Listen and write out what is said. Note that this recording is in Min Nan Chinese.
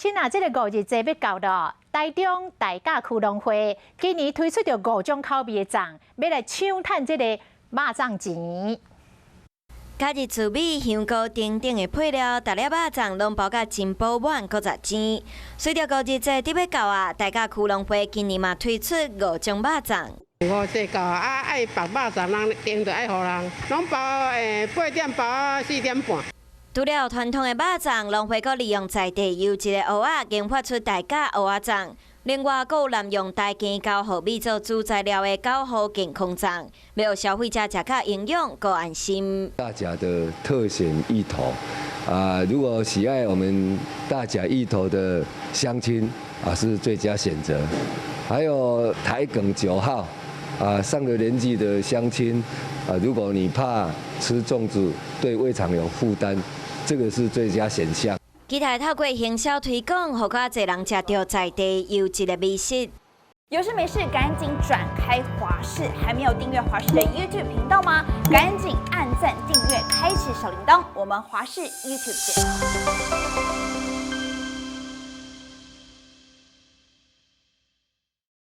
親啊，這個五日節欲到囉，台中大甲區農會今年推出著五種口味的粽，欲來搶趁這個肉粽錢。加入糯米、香菇等等的配料，逐粒肉粽攏包甲真飽滿，閣十煎。隨著五日節欲到啊，大甲區農會今年嘛推出五種肉粽。五節到啊，愛縛肉粽，人訂著愛予人，攏包8點包到4點半。除了傳統的肉粽，農會閣利用在地優質的芋仔，研發出大甲芋仔粽。另外，閣有濫用大墘高予米做主材料的九號健康粽，欲予消費者食較營養、閣安心。大甲的特選芋頭啊，如果喜愛我們大甲芋頭的鄉親啊，是最佳選擇。還有台梗9號啊，上個年紀的鄉親啊，如果你怕吃粽子對胃腸有負擔，這個是最佳選項。期待透過行銷推廣，予較濟人食著在地優質的美食。有事沒事趕緊轉開華視，還沒有訂閱華視的 YouTube 頻道嗎？趕緊按讚、訂閱、開啟小鈴鐺，我們華視 YouTube 見。